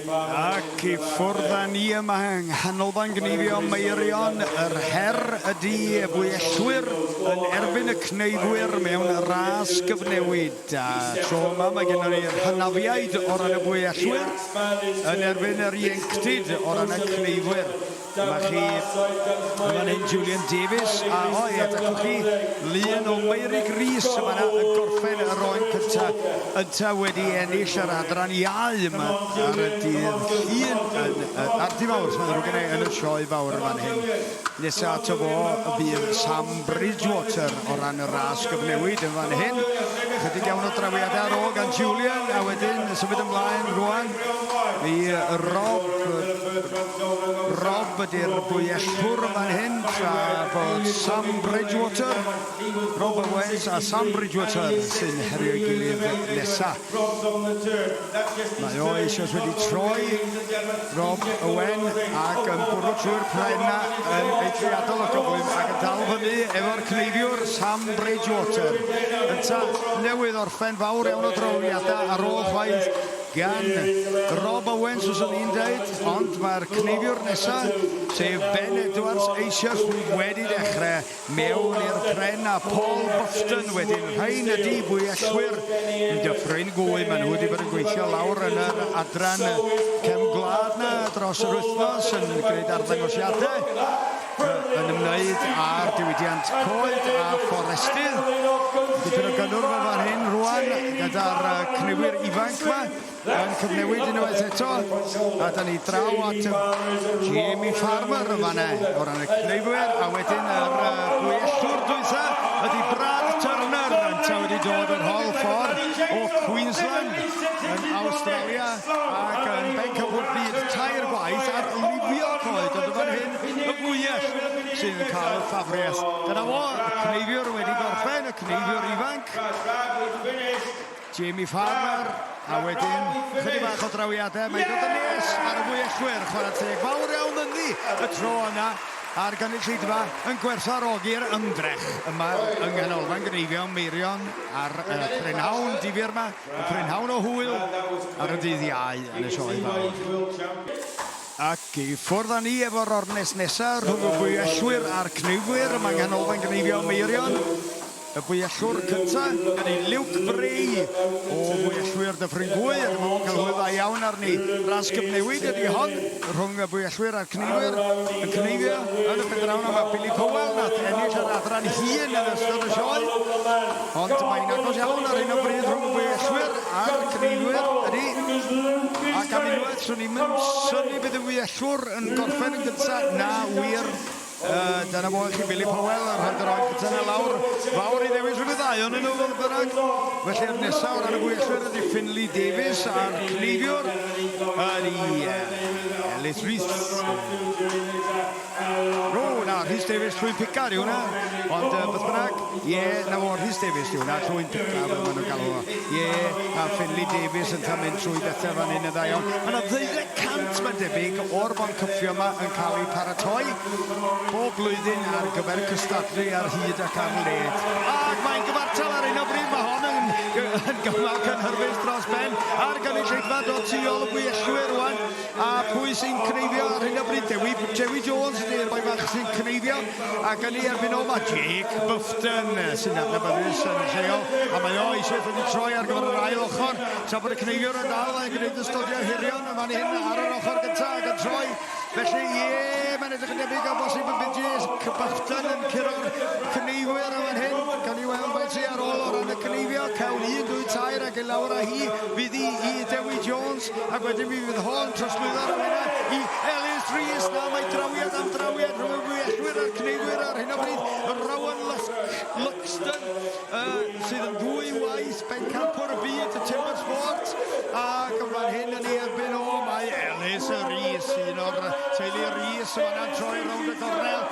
Ac i ffwrdd â ni yma yng Nghanolfan Gneifio Meirion, yr her ydy y bwyellwyr yn erbyn y cneifwyr mewn ras gyfnewid. A tro yma mae gennym ni'r hynafiaid o ran y bwyellwyr yn erbyn yr ieuenctid o ran y cneifwyr. Dyma chi yn fan hyn Julian Davies, a o ie, dacw chi lun o Meurig Rees yn fanna yn gorffen y roen cynta, ynta wedi ennill yr adran iau yma ar y dydd Llun, yn, ar dydd Mawrth, mae'n ddrwg gen i, yn y sioe fawr yn fan hyn. Nesa ato fo y bydd Sam Bridgewater o ran y ras gyfnewid yn fan hyn. Chydig iawn o drawiadau ar ôl gan Julian, a wedyn symud ymlaen rwan i Rob. Rob ydy'r bwyellwr yn fan hyn, tra bod Sam Bridgewater, Rob Owens a Sam Bridgewater sy'n herio'i gilydd nesa. Mae o eisoes wedi troi Rob Owen ac yn bwrw trwy'r pren 'na yn eithriadol o gyflym ac yn dal fyny efo'r cneifiwr Sam Bridgewater. Ynta newydd orffen fawr iawn o drawiadau ar ôl chwaith gan Rob Owens, fyswn i'n deud, ond mae'r cneifiwr nesa, sef Ben Edwards, eisoes wedi dechrau mewn i'r pren a Paul Bufton wedyn. Rhain ydy bwyellwyr Dyffryn Gwy. Maen nhw wedi bod yn gweithio lawr yn yr adran cefn gwlad na dros yr wythnos yn gwneud arddangosiadau yn ymwneud â'r diwydiant coed a fforestydd. Dipyn o gynnwrf yn fan hyn rwan gyda'r cnewyr ifanc yma yn cyfnewid unwaith eto. A da ni draw at Jamie Farmer yn fanna o ran y cnewyr a wedyn yr gwyellwr dwytha ydy Brad Turner yntau wedi dod yr holl ffordd o Queensland yn Awstralia ac yn bencampwr byd tair gwaith ar lifio coed ond yn fan hyn Y fwyell sydd yn cael ffafriaeth. Dyna fo, y cneifiwr wedi gorffen, y cneifiwr ifanc. Jamie Farmer, a wedyn chydig bach o drawiadau. Mae'n dod yn nes ar y fwyellwyr, chwarae teg. Fawr iawn ynddi y tro yna a'r gynulleidfa yn gwerthfawrogi'r ymdrech yma yng Nghanolfan Gneifio Meirion ar y prynhawn difyr yma, y prynhawn o hwyl ar y dydd Iau yn y sioe fawr. Ac i ffwrdd â ni efo'r ornest nesa rhwng y bwyellwyr a'r cneifwyr yma yng Nghanolfan Gneifio Meirion. Y bwyellwr cynta ydy Luke Bray o Fwyellwyr Dyffryn Gwy, a dyma fo'n cael hwyl dda iawn arni. Ras gyfnewid ydy hon rhwng y bwyellwyr a'r cneifwyr. Yn cneifio yn y pendraw yna mae Billy Powell, nath ennill yr adran hŷn yn ystod y sioe. Ond mae'n agos iawn ar hyn o bryd rhwng y bwyellwyr a'r cneifwyr, ydy. Ac am unwaith, swn i'm yn synnu bydd y fwyellwr yn gorffen yn gynta. Na, wir. Uh, dyna fo i chi, Billy Powell, yn rhoi'r oen cyntaf yna lawr. Fawr i ddewis rhwng y ddau o'n nhw, fodd bynnag. Felly'r nesaf o ran y fwyellwyr ydy Finley Davies a'r cneifiwr ydy Ellis Rees. O, na, Rhys Davies Llwyn Picar yw hwnna. Ond uh, beth bynnag, ie, yeah, na fo, Rhys Davies yw hwnna, Llwyn Picar, fel maen nhw'n galw fo. Ie, yeah, a Finley Davies yn ta mynd trwy bethau fan hyn yn dda iawn. Mae yna ddeuddeg cant, mae'n debyg, o'r boncyffio yma yn cael eu paratoi bob blwyddyn ar gyfer cystadlu ar hyd ac ar led. Ac mae'n gyfartal ar un o bryd, mae hon yn, yn gymal cynhyrfus dros ben a'r gynulleidfa dod tu ôl y bwyellwyr rwan. A pwy sy'n cneifio ar hyn o bryd? Dewi, Dewi Jones ydy'r boi fach sy'n cneifio. Ac yn ei erbyn o mae Jake Bufton sy'n adnabyddus yn lleol. A mae o eisoes wedi troi ar gyfer yr ail ochr. Tra bod y cneifiwr yn dal yn gwneud y stodiau hirion yn fan hyn ar yr ochr gyntaf ac yn troi. Felly, ie, mae'n edrych yn debyg o bosib y bydd Jake Bufton yn curo'r cneifwyr yn fan hyn. Gawn ni weld faint sy ar ôl o ran y cneifio. Cawn 1, 2, 3 ac i lawr â hi fydd hi i Dewi Jones. Ac wedyn mi fydd hon trosglwyddo'r awenau i Elis Rees. Na, mae drawiad am drawiad rhwng y gwyellwyr a'r cneifwyr ar hyn o bryd. Rowan Luxton, uh, sydd yn ddwy waith bencampwr y byd, y Timber Sport. Ac yn fan hyn yn ei erbyn o, mae Elis Rees, un o'r teulu Rees, yn fanna'n troi rownd y gornel.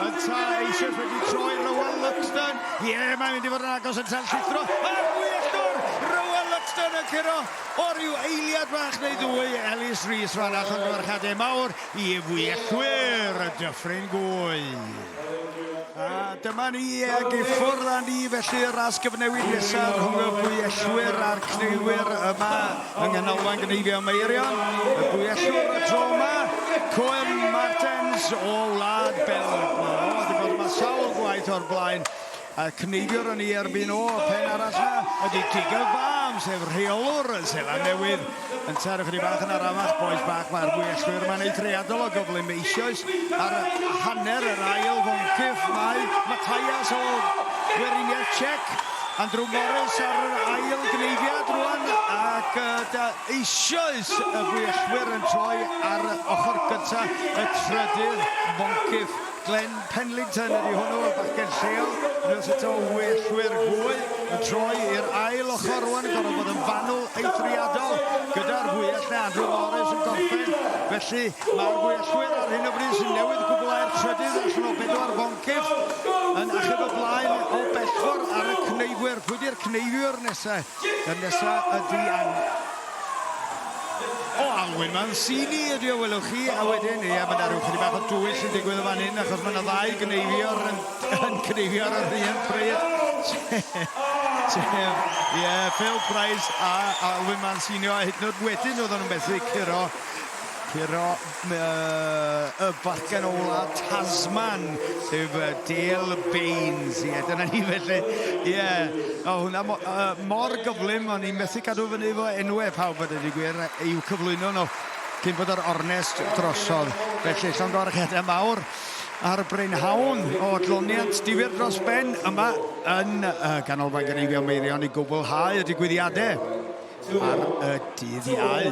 Ynta eisoes wedi troi Rowan Luxton. Ie, yeah, mae'n mynd i fod yn agos yn tan llithro. A'r gwyellwr, Rowan Luxton yn curo. O ryw eiliad fach neu ddwy, Elis Rees fan 'na, llongyfarchiadau mawr i fwyellwyr y Dyffryn Gwy. A dyma ni ag i ffwrdd â ni felly y ras gyfnewid nesaf rhwng y bwyellwyr a'r cneifwyr yma yng Nghanolfan Gneifio Meirion. Y bwyellwyr. Coen Martens o Wlad Belg. O, wedi bod yma sawl gwaith o'r blaen. A cneifiwr yn ei erbyn o, y pen arall na, ydy Diggle Barm, sef rheolwr y Seland Newydd. Yn taro chydig bach yn arafach, bois bach, mae'r fwyellwyr yma'n eithriadol o gyflym eisoes. Ar hanner yr ail foncyff mae Matthias o Weriniaeth Czech. Andrew Morris ar yr ail gneifiad rwan ac uh, eisoes y fwyellwyr yn troi ar ochr gyntaf y trydydd foncyff. Glenn Penlington ydy hwnnw, y bachgen lleol. Unwaith eto wyllwyr hwy yn troi i'r ail ochr rwan, yn gorfod bod yn fanwl eithriadol gyda'r fwyell na Andrew Morris yn gorffen. Felly mae'r fwyellwyr ar hyn o bryd sy'n newydd gwblhau'r trydydd allan o bedwar foncyff yn achub y blaen o bellffordd ar y cneifwyr. Pwy di'r cneifiwr nesaf? Y nesaf ydy An... O, Alwyn Mancini ydy o, welwch chi, a wedyn, ie, mae yna rhyw chydig bach o dwyll yn digwydd yn fan hyn, achos mae yna ddau gneifiwr yn, yn cneifio ar yr un pryd. Sef, ie, Phil Price a Alwyn Mancini, a hyd yn oed wedyn oedden nhw'n methu curo Curo y bachgen o wlad Tasman, sef Dale Baines. Ie, dyna ni felly. Ie, o, hwnna mo, mor gyflym, o'n i'n methu cadw fyny efo enwau pawb a dweud y gwir, i'w cyflwyno nhw cyn bod yr ornest drosodd. Felly, llongyfarchiadau mawr ar brynhawn o adloniant difyr dros ben yma yn Ganolfan Gneifio Meirion i gwblhau y digwyddiadau ar y dydd Iau.